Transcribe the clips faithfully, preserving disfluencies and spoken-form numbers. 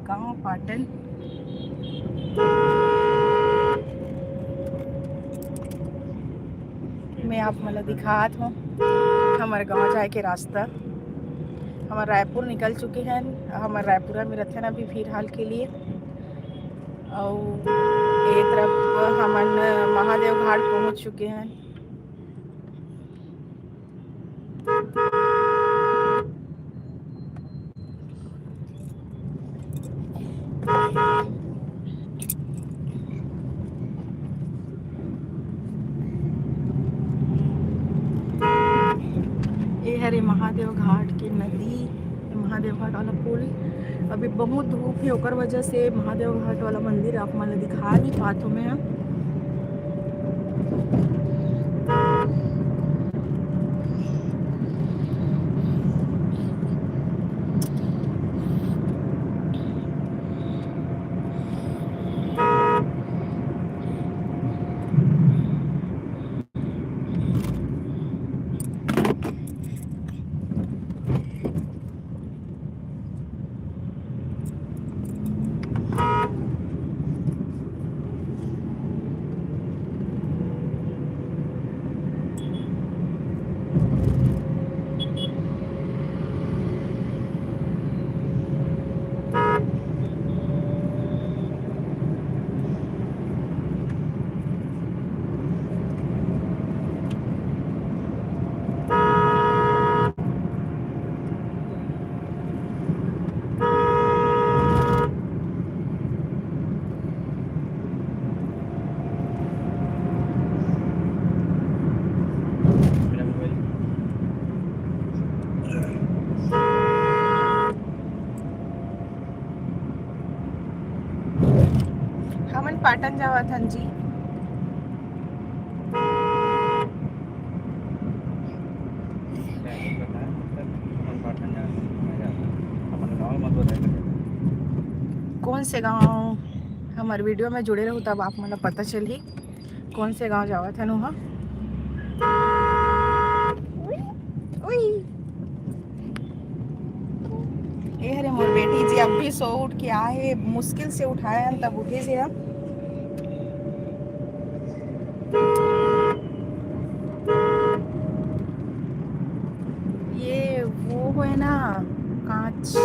गांव पाटन। मैं आप मन ला दिखात हूँ हमर गांव जाए के रास्ता। हमर रायपुर निकल चुके हैं, हमर रायपुरा में रथन अभी फिलहाल के लिए। अउ ये तरफ हमन महादेव घाट पहुंच चुके हैं। ये हरे महादेव घाट के नदी, ये महादेव घाट वाला पुल। अभी बहुत धूप है, ओकर वजह से महादेव घाट वाला मंदिर आप मन ला दिखा नहीं पात हो मैं। हमन पाटन जावत हन जी। कौन से गांव? हमर वीडियो में जुड़े रहू, तब आप मन ला पता चलही कौन से गांव जावत हन ओहा। उई, उई। ए हरे मोर बेटी जी, अभी सो उठ के आए हे, मुश्किल से उठाए हन तब उठे हे अब। ये वो है ना, कांच।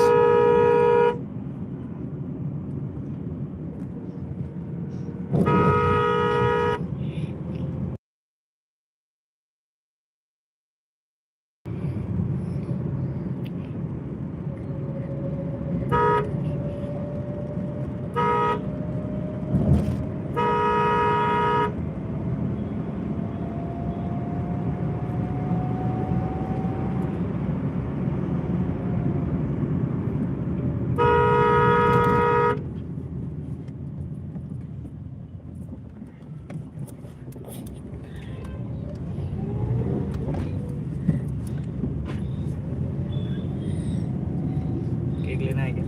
केक लेना है क्या?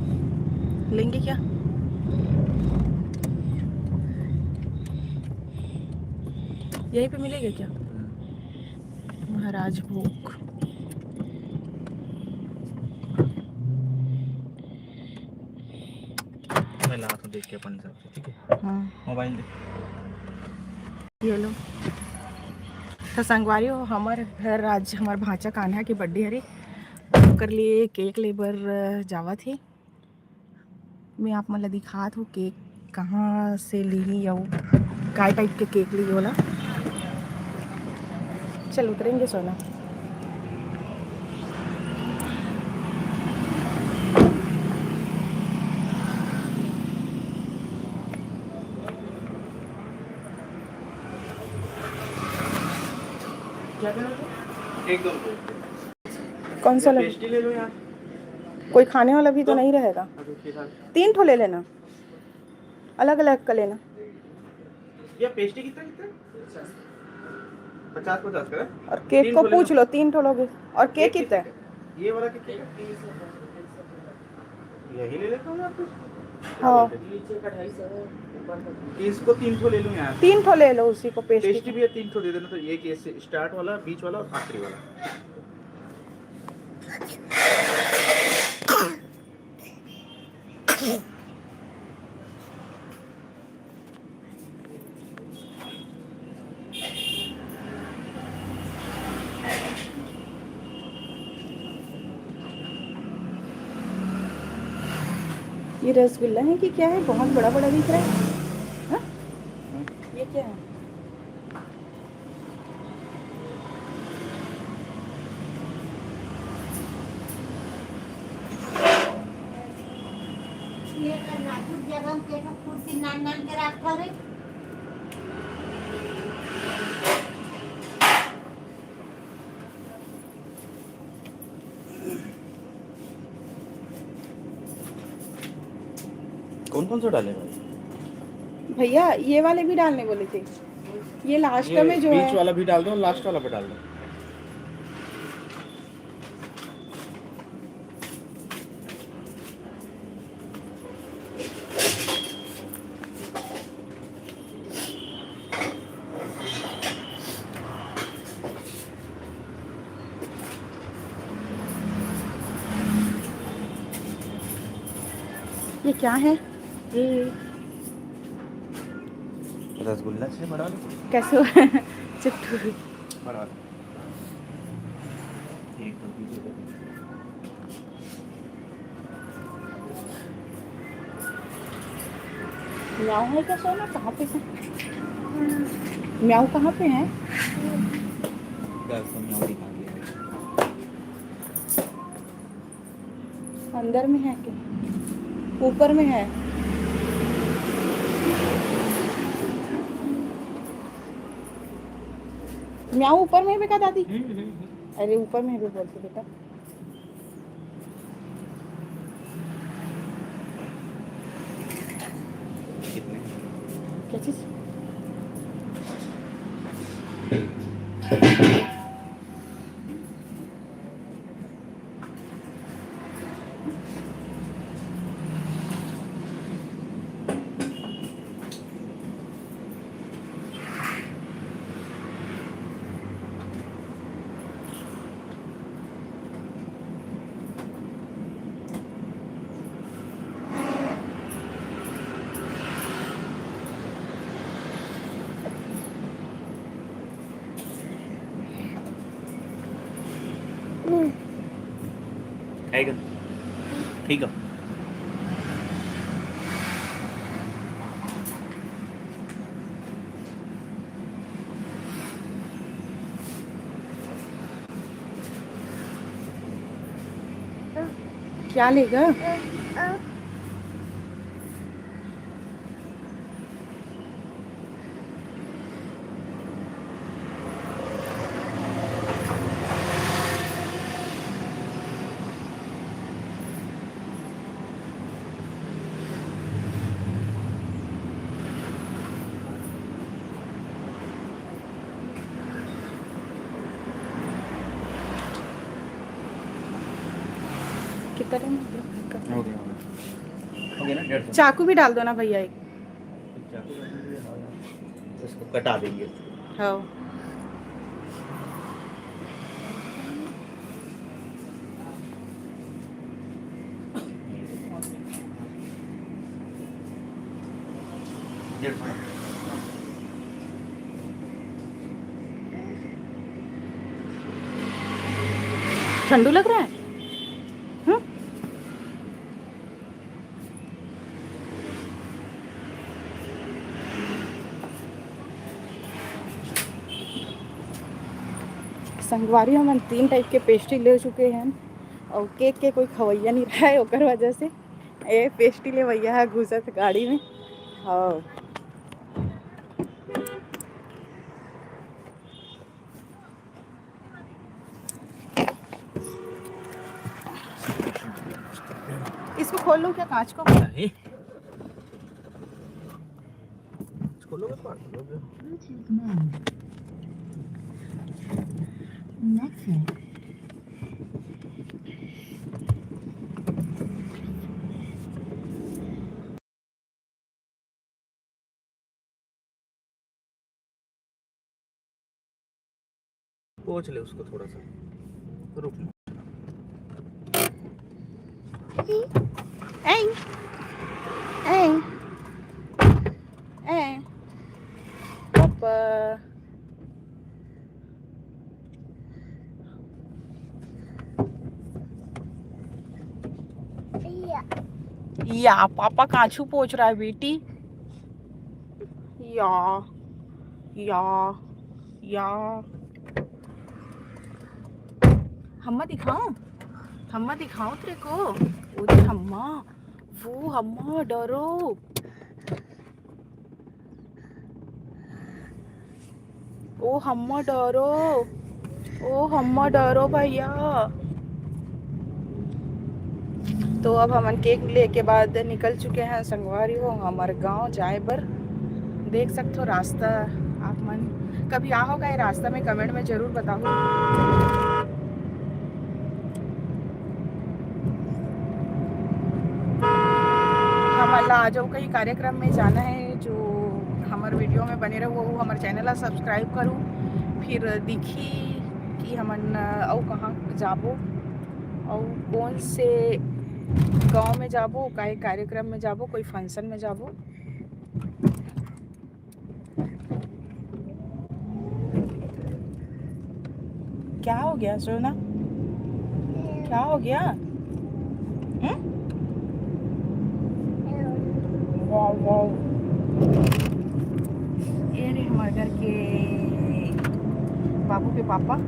लेंगे क्या? यहीं पे मिलेगा क्या? महाराज भोग। मैं लात हूँ देख के अपन हिसाब से, ठीक है? हाँ। मोबाइल दे। ये लो। तो संगवारी हो, हमर घर आज हमर भांचा कान्हा के बर्थडे हरे, ओकर लिए केक ले बर जावत हे। मैं आप मन ला दिखात हूँ केक कहाँ से लिही अउ काय टाइप के केक लिही ओला। चल उतरेंगे सोना। क्या कह रहे थे? एकदम। कौन सा लग- पेस्ट्री ले लो यार। कोई खाने वाला भी तो हाँ। नहीं रहेगा। हाँ, तो फिलहाल तीन ठो ले लेना, अलग अलग का लेना। ये पेस्ट्री कितना, कितना? पचास, पचास का है? और केक तीन को ठो ले पूछ लो। लो, तीन ठो लोगे। और केक केक कितना है? कितना है? ये वाला कितना है? यही ले लेता हूँ यार कुछ। हाँ। क्या बोलते हैं? इसको तीन ठो ले लूँ यार। तीन ठो ले लो, उसी को पेस्ट्री। पेस्ट्री भी है, तीन ठो दे देना। तो एक ये स्टार्ट वाला, बीच वाला और आखिरी वाला। ये रसगुल्ला है कि क्या है, बहुत बड़ा बड़ा दिख रहा है। हाँ? ये क्या है? ये तो नाजुक जगह में के तो कुर्सी नान नान के रखा रे। कौन कौन सा डाले भाई? भैया, ये वाले भी डालने बोले थे। ये लास्ट ये में जो बीच है वाला भी डाल दो, लास्ट वाला भी डाल दो। ये क्या है? ये रसगुल्ला से बड़ा वाला। कैसे हो? चुट्टू। बड़ा वाला। एक तो पीछे कर। म्याऊ है क्या सोना? कहाँ पे है? म्याऊ कहाँ पे है? बस, हम यहाँ दिखा दिया। अंदर में है क्या? ऊपर में है। म्याऊ ऊपर में है बेटा दादी? हम्म, हम्म, हम्म। अरे, ऊपर में भी बोलते बेटा। कितने? क्या चीज? खाएगा? ठीक है। क्या लेगा? कितना टाइम हो गया? हो गया, हो गया। हो गया ना, डेढ़ सौ। चाकू भी डाल दो ना भैया एक। चाकू डाल दो, हाँ। इसको कटा देंगे। हाँ। ठंडू लग रहा है? हम्म? संगवारी, हमन तीन टाइप के पेस्ट्री ले चुके हैं और केक के कोई खवैया नहीं रहा है, ओकर वजह से ए पेस्ट्री लेवैया है घुसत गाड़ी में। हाँ। इसको खोल लूँ क्या, कांच को? नहीं। खोलोगे, पार खोलोगे। Bluetooth mode. Connected. पोंछ ले उसको थोड़ा सा, रुक। एंग, एंग, एंग, पापा। या पापा काछू पोछ रहा है बेटी। या, या, या। हम्मा दिखाऊं? हम्मा दिखाऊं तेरे को? ओ दे हम्मा, वो हम्मा डरो। ओ हम्मा डरो, ओ हम्मा डरो भैया। तो अब हमन केक लेके बाद निकल चुके हैं संगवारी हो हमर गांव जाए बर। देख सकथो रास्ता, आप मन कभी आ होगा ये रास्ता में, कमेंट में जरूर बताओ। हमन ला आज अउ कहीं कार्यक्रम में जाना है, जो हमर वीडियो में बने रहो, वो हमर चैनल ला सब्सक्राइब करू, फिर दिखी कि हमन अउ कहाँ जाबो, अउ कौन से गांव में जाबो, काहे कार्यक्रम में जाबो, कोई फंक्शन में जाबो। क्या हो गया सोना? क्या हो गया? हम्म? Wow, wow. ये रहे हमारे घर के बाबू के पापा।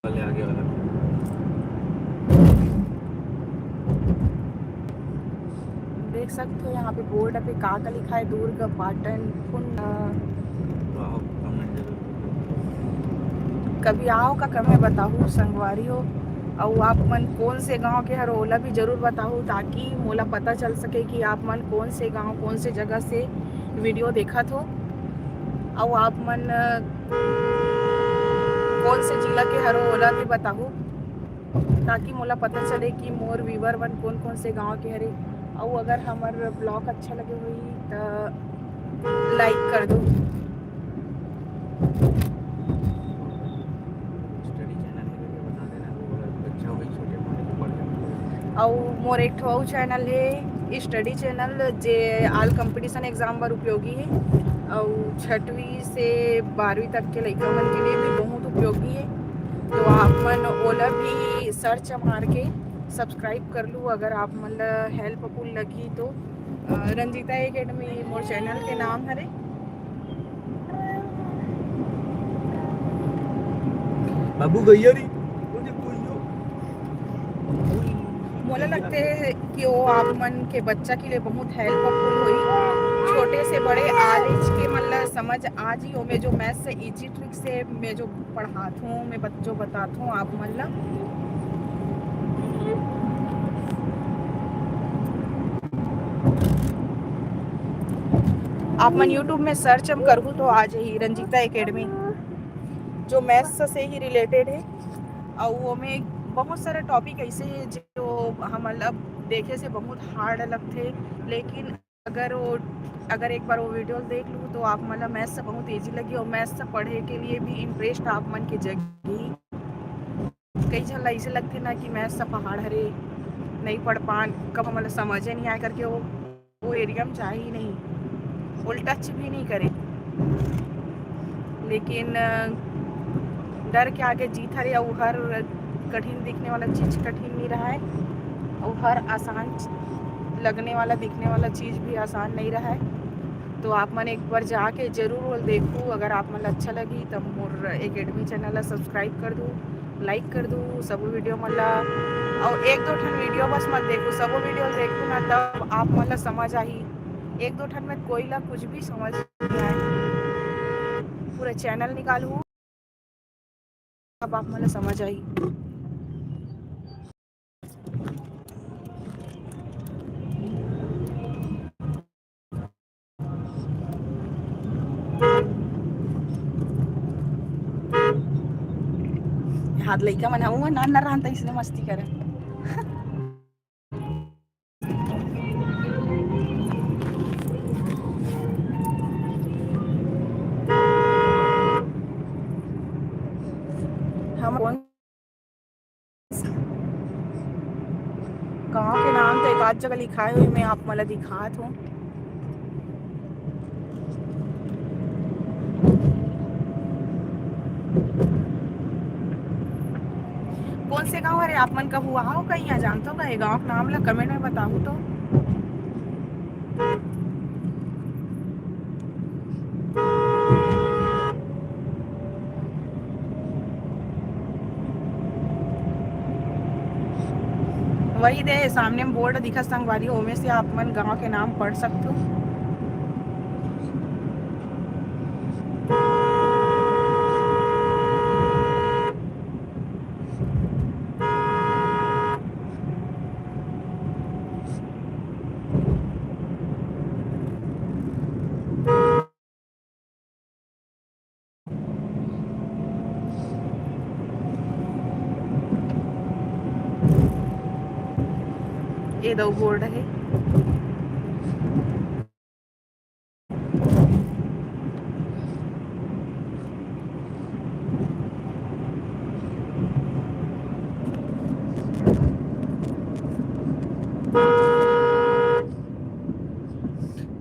वाले आगे वाला। देख सकते हो यहाँ पे बोर्ड पे का का लिखा है, दुर्ग, पाटन, पुन्ना। वाओ, कमेंट जरूर। कभी आओ का कमेंट बताओ संगवारी हो, अउ आप मन कौन से गांव के हरो ओला भी जरूर बताओ, ताकि मोला पता चल सके कि आप मन कौन से गांव, कौन से जगह से वीडियो देखत हो, अउ आप मन कौन से जिला के हरो ओला भी बताहू, ताकि मोला पता चले कि मोर व्यूअर मन कौन कौन से गांव के हरे। अउ अगर हमर ब्लॉग अच्छा लगे होही त लाइक कर दो। स्टडी चैनल है, बता देना, वो वाला बच्चा हो गई, छोटे मोटे जो पढ़ रहे हैं। अउ मोर एक ठो अउ चैनल है, स्टडी चैनल, जे ऑल कंपटीशन एग्जाम बर उपयोगी है। अउ छठवीं से बारहवीं तक के लइका मन के लिए भी बहुत उपयोगी है। तो आप मन ओला भी सर्च मार के सब्सक्राइब कर लू, अगर आप मन ला हेल्पफुल लगही तो। अ, रंजीता एकेडमी मोर चैनल के नाम हरे। बाबू गैया री, बोले कोई हो। मोला लगथे कि वो आप मन के बच्चा के लिए बहुत हेल्पफुल होही। छोटे से बड़े आल एज के मन ला समझ आ जी। ओमे जो मैथ्स से इजी ट्रिक से मैं जो पढ़ात हूँ, मैं बत-, जो बतात हूँ आप मन ला, आप मन YouTube में सर्च हम करहू तो आ जाही रंजीता एकेडमी, जो मैथ्स से ही रिलेटेड है। अउ ओमे बहुत सारा टॉपिक ऐसे है जो हम मतलब देखे से बहुत हार्ड लगथे, लेकिन अगर वो, अगर एक बार वो वीडियो देख लूँ तो आप मन ला मैथ्स बहुत ईजी लगी और मैथ्स पढ़े के लिए भी इंटरेस्ट आप मन के जगी। कई झन ला ऐसे लगथे ना कि मैथ्स पहाड़ हरे, नहीं पढ़ पान, कब हमन ला समझे नहीं आए करके वो, वो एरिया में जा ही नहीं, वो टच भी नहीं करे। लेकिन अ, डर के आगे जीत हरे। और हर कठिन दिखने वाला चीज कठिन नहीं रहा है, और हर आसान लगने वाला, दिखने वाला चीज भी आसान नहीं रहा है। तो आप मन एक बार जाके जरूर वो देखो। अगर आप मन ला अच्छा लगी तो मोर एकेडमी चैनल ला सब्सक्राइब कर दो, लाइक कर दो सब वीडियो मन ला। और एक दो ठन वीडियो बस मत देखो, सब वीडियो देखो ना, तब आप मन ला समझ आही। एक दो ठन में कोई ला कुछ भी समझ नहीं आए, पूरा चैनल निकालू, अब आप मन ला समझ आही। हाथ लइका मन हवं, नान नान रहन त इसने मस्ती करे। हम कौन गांव के नाम तो एक आध जगह लिखाए हुए, मैं आप मन ला दिखात हूँ। कौन से गांव हरे, आप मन कभू आहो का, यहाँ जानथो का ये गांव के नाम ला, कमेंट में बताहू तो। वही दे सामने में बोर्ड दिखत संगवारी, ओमे से आप मन गांव के नाम पढ़ सकथो। ये दो बोर्ड है।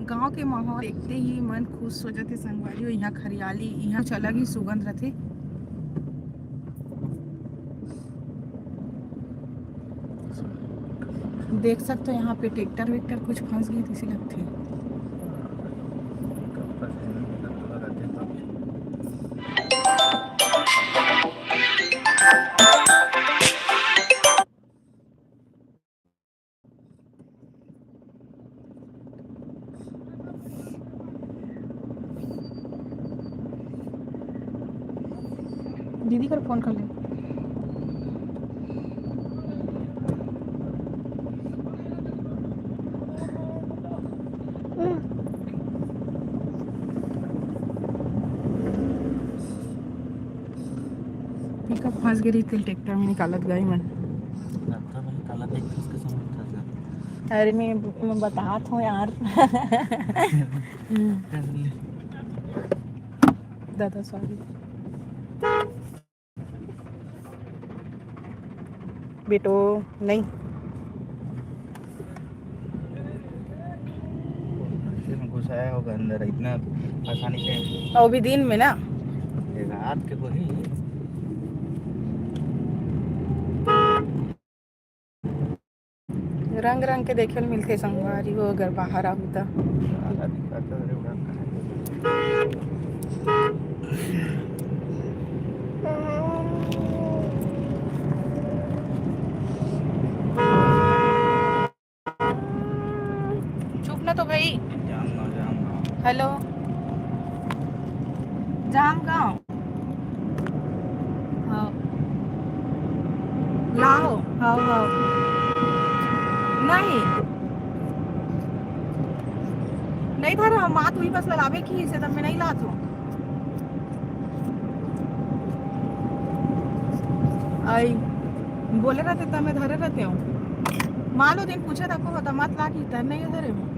गांव के माहौल देखते ही मन खुश हो जाथे संगवारी हो। यहाँ हरियाली, यहाँ कुछ अलग ही सुगंध रथे। देख सकते हो यहाँ पे ट्रैक्टर वैक्टर कुछ फंस गई, तैसे लगथे। दीदी कर फोन कर ले। पिकअप फंस गई रही, ट्रैक्टर में निकालत गए मन। अरे मैं, मैं बतात हूँ यार। दादा सॉरी। बेटो, नहीं। घुसाया होगा अंदर इतना आसानी से। और भी दिन में ना। रात के वही। रंग रंग के देखे ल मिलथे संगवारी हो, अगर बाहर आहू त। चुप ना तो भाई। हेलो, जाम गाँव। हाँ। लाओ, हाँ, हाँ। नहीं। नहीं था ना, माँ तू ही बस ललावे की, इसे तब मैं नहीं लात हूँ। आई, बोले रहते तब मैं धरे रहते हूँ। माँ लो दिन पूछे तब को होता, मत ला की तब नहीं धरे हूँ।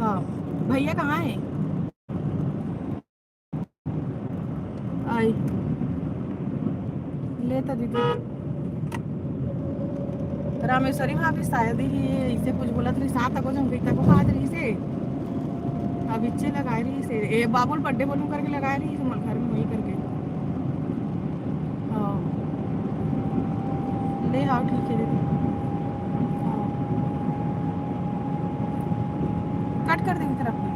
हाँ, भैया कहाँ है? आई। ले त दीदी। रामेश्वरी भाभी शायद ही ऐसे कुछ बोलत रही, सात को जन तको बात रही से। अब इच्चे लगाए रही से। ए, बाबुल बर्थडे बोलूं करके लगाए रही से, मोर घर में वही करके। हाँ। ले आओ, ठीक है दीदी। हाँ। कट कर देंगे फिर आपको।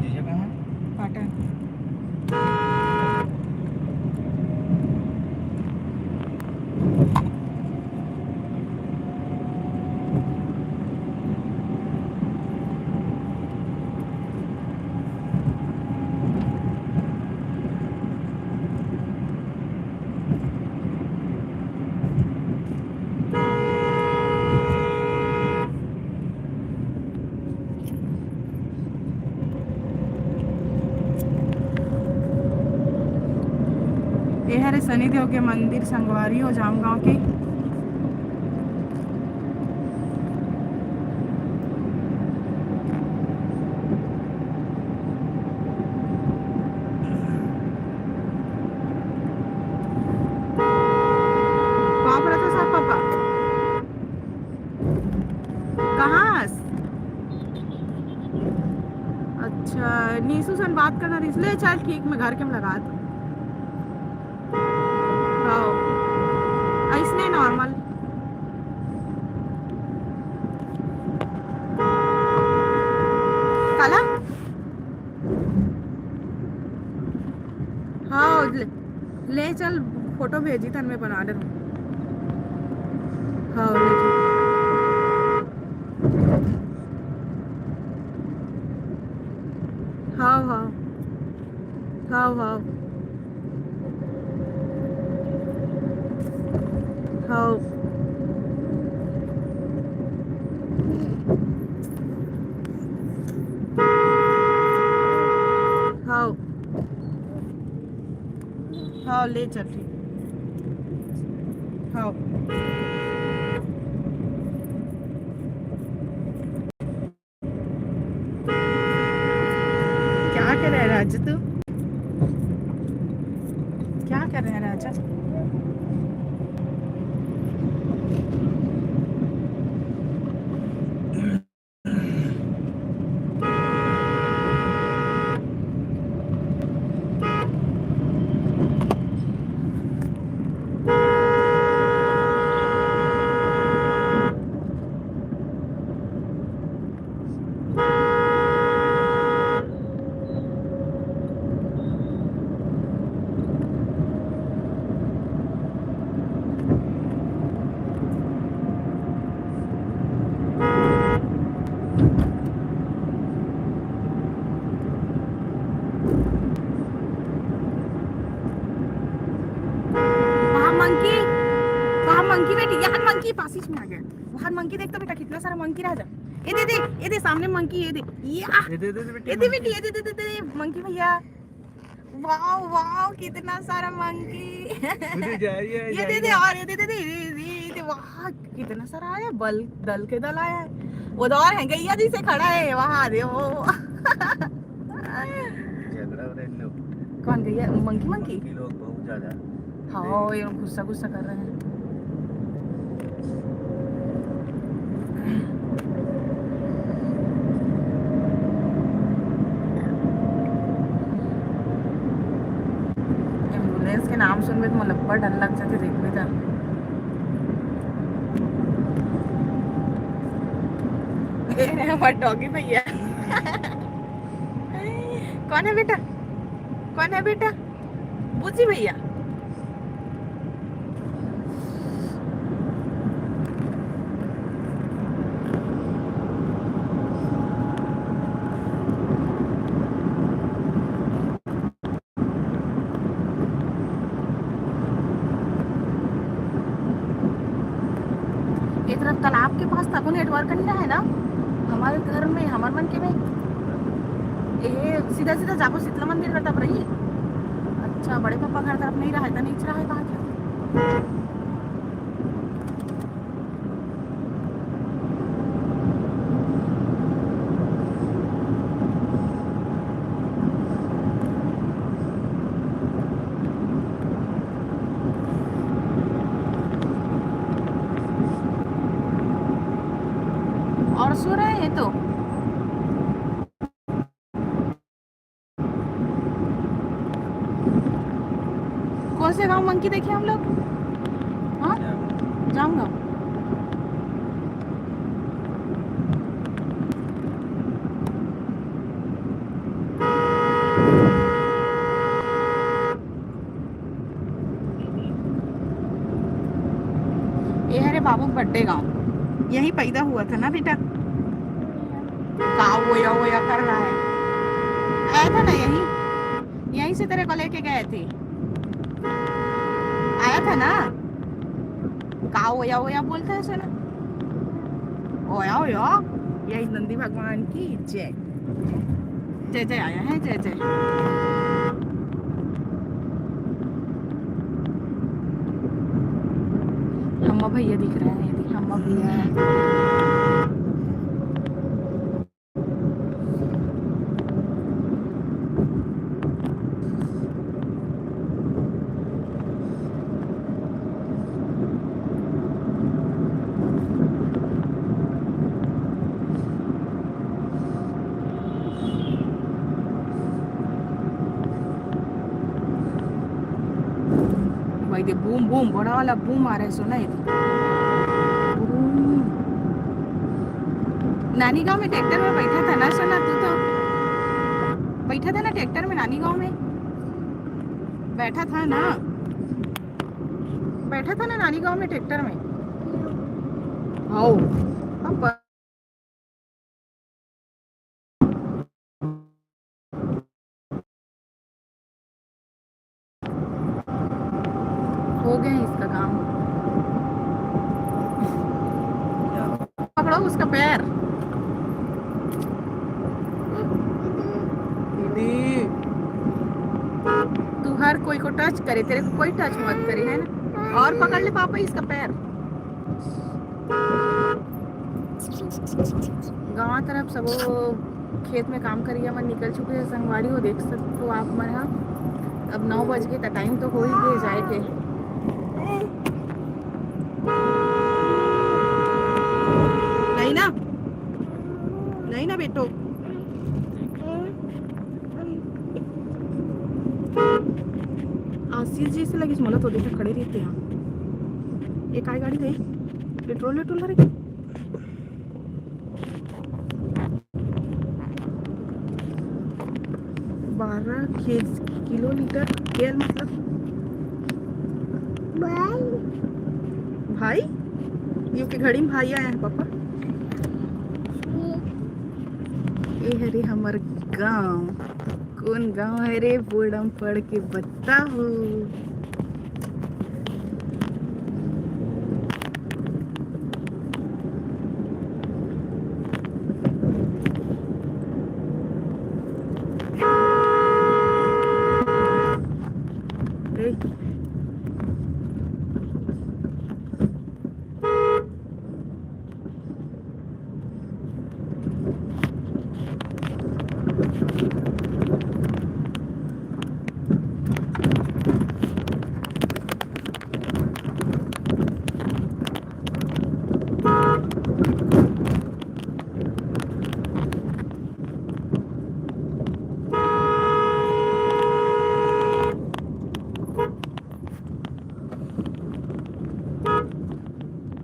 ये जगह है? पाटन। ये हरे शनिदेव के मंदिर संगवारी हो जामगांव के। कहाँ पर था साहब पापा? कहाँ? अच्छा, नीसू सन बात करना रहिस। ले चल ठीक, मैं घर के में लगा दूँ। हाँ, अइसने नॉर्मल। काला? हाँ, ले, ले चल, फोटो भेजी तन मैं बना डरूँ। हाँ, ले चल। हाँ, हाँ। हाँ, हाँ। हाँ। हाँ। हाँ, ले चल, ठीक। हाँ। क्या कर रहा है राजू तू? क्या कर रहा है राजा? वहाँ मंकी, वहाँ मंकी बेटी, यहाँ मंकी पासिस में आ गया। वहाँ मंकी देख तो बेटा, कितना सारा मंकी राजा। ये दे दे, ये दे सामने मंकी, ये दे। या। ये दे दे, दे बेटी, ये दे मंकी। बेटी, ये दे दे, दे दे, मंकी भैया। वाओ, वाओ, कितना सारा मंकी। मुझे जा रही है, ये जा दे रही दे, है। और ये दे दे, दे, दे, दे, दे, वाह, कितना सारा आया, बल, दल के दल आया है। वो तो और है, गैया जी से खड़ा है, वहाँ दे वो। झगड़ा हो रहे हैं लोग। कौन गैया? Monkey, monkey? मंकी लोग बहुत ज्यादा। हाँ, ये लोग गुस्सा, गुस्सा कर रहे हैं। एम्बुलेंस के नाम सुनबे तो मोला अब्बड़ डर लग जाथे, देखबे त। ए, हमार डॉगी भैया। कौन है बेटा? कौन है बेटा? बुज्जी भैया। ये तरफ तालाब के पास तको नेटवर्क नहीं रहा है ना, हमारे घर में, हमारे मन के में। ये सीधा सीधा जाबो शीतला मंदिर का तरफ रही। अच्छा, बड़े पापा घर तरफ नहीं रहा है, तो नहीं रहा है कहाँ के? से गांव मंकी देखे हम लोग। हाँ, जाऊंगा। ये हरे बाबू बड्डे गांव, यहीं पैदा हुआ था ना बेटा? गाँव ओया ओया कर रहा है। आया था ना यहीं, यहीं से तेरे को लेके गए थे। आया था ना? गाँव ओया ओया बोलता है सुना। ओया ओया। यही नंदी भगवान की जय। जय जय आया है, जय जय। हम्मा भैया दिख रहा है, ये देख, हम्मा भैया है। भाई दे बूम बूम, बड़ा वाला बूम आ रहा है, सुना है? बूम। नानी गांव में ट्रैक्टर में बैठा था ना, सुना तू तो? बैठा था ना ट्रैक्टर में नानी गांव में? बैठा था ना? बैठा था ना नानी गांव में ट्रैक्टर में? हाओ। अब हो गया इसका काम। पकड़ो उसका पैर। दीदी, तू हर कोई को टच करे, तेरे को कोई टच मत करे, है ना? और पकड़ ले पापा इसका पैर। गाँव तरफ सब वो खेत में काम करिया मन निकल चुके हैं, संगवारी हो देख सकते हो आप मन हा। अब नौ बज गए, तो टाइम तो हो ही गए जाए के। नहीं ना, नहीं ना बेटो। आशीष जी से लगे मोला तो देखा खड़े रहते हैं। ये काय गाड़ी रे? पेट्रोल वेट्रोल हरे? बारह के-, किलो लीटर तेल, मतलब भाई, भाई, ये के घड़ी में भाई आए हैं पापा। ये हरे हमर गांव। कौन गांव है रे? बोर्ड में पढ़ के बताहू।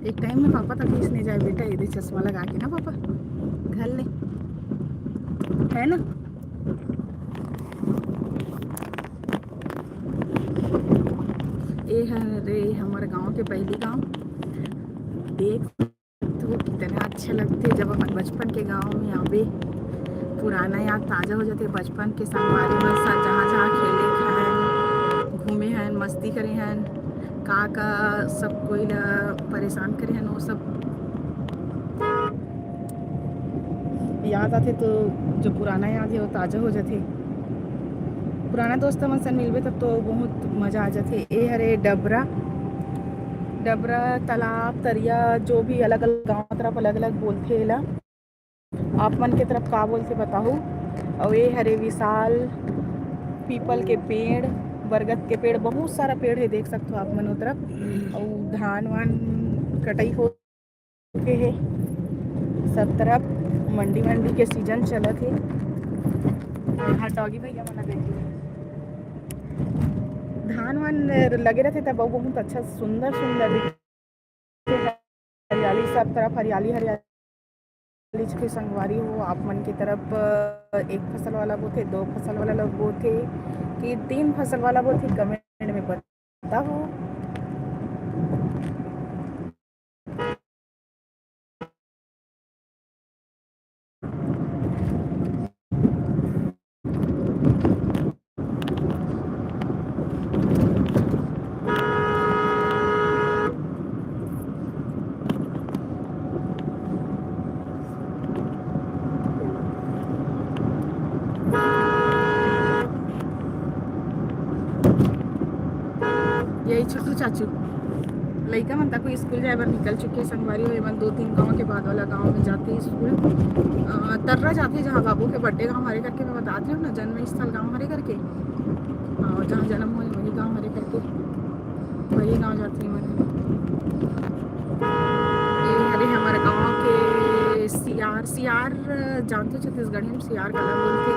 एक टाइम में पापा तक इसने जाए बेटा, ये दे चश्मा लगा के ना पापा, घर ले, है ना? ये है रे हमर गांव के पहली गांव। देख तो कितना अच्छा लगते जब अपन बचपन के गांव में आवे, पुराना याद ताजा हो जाते, बचपन के संगवारी मन साथ जहाँ जहाँ खेले खाए, घूमे हैं, मस्ती करे हैं, का का सब कोई ला परेशान करे हैं, वो सब याद आथे तो जो पुराना याद है वो ताजा हो जाथे। पुराना दोस्त मन सन मिलबे तब तो बहुत मजा आ जाथे। ए हरे डबरा, डबरा तालाब, तरिया, जो भी अलग-अलग गांव तरफ अलग-अलग बोलथे एला। आप मन के तरफ का बोलथे बताहू। अउ ए हरे विशाल पीपल के पेड़, बरगद के पेड़, बहुत सारा पेड़ है, देख सकथो आप मन ओ तरफ। अउ धान वान कटई हो चुके हे सब तरफ। मंडी वंडी के सीजन चलत हे। यहाँ डॉगी भैया मन देखिए। धान वान लगे रहथे, तब बहुत अच्छा सुंदर सुंदर दिखथे। हरियाली, सब तरफ हरियाली, हरियाली के संगवारी हो। आप मन के तरफ, अ, एक फसल वाला बोथे, दो फसल वाला लोग बोथे कि तीन फसल वाला बोथे, कमेंट में बताओ। यही छोटू चाचू लइका मन तको स्कूल जाए बर निकल चुके हे संगवारी हो। एमन दो तीन गांव के बाद वाला गांव में जाथे स्कूल। अ, तर्रा जाथे, जहां बाबू के बर्थडे गांव हरे करके मैं बतात रही हूँ ना, जन्म स्थल गांव हरे करके, अ, जहां जन्म हुए वही गांव हरे करके, वही गांव जाथे एमन। ये हरे हमर गांव के सियार। सियार जानथो छत्तीसगढ़ी में सियार काला बोलथे?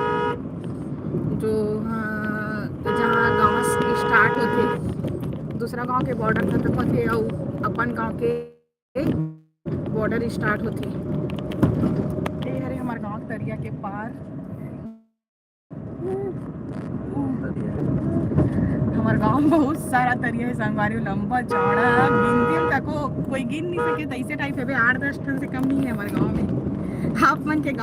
जो, हाँ, जहाँ गांव स्टार्ट होथे, दूसरा गांव के बॉर्डर खत्म होथे अउ अपन गांव के बॉर्डर स्टार्ट होथे। ये हरे हमर गांव के तरिया के पार। हमर गांव में बहुत सारा तरिया हे संगवारी हो, लंबा चौड़ा, गिनती में तको कोई गिन नहीं सके, तो ऐसे टाइप है बे, आठ दस ठन से कम नहीं है हमर गांव में। आप मन के गांव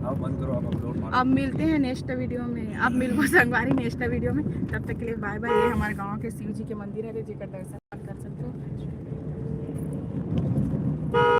अब बंद करो, अब अपलोड मारो। अब मिलते हैं नेक्स्ट वीडियो में, अब मिलबो संगवारी नेक्स्ट वीडियो में। तब तक के लिए बाय बाय। ये हमारे गांव के शिव जी के मंदिर है, जेकर दर्शन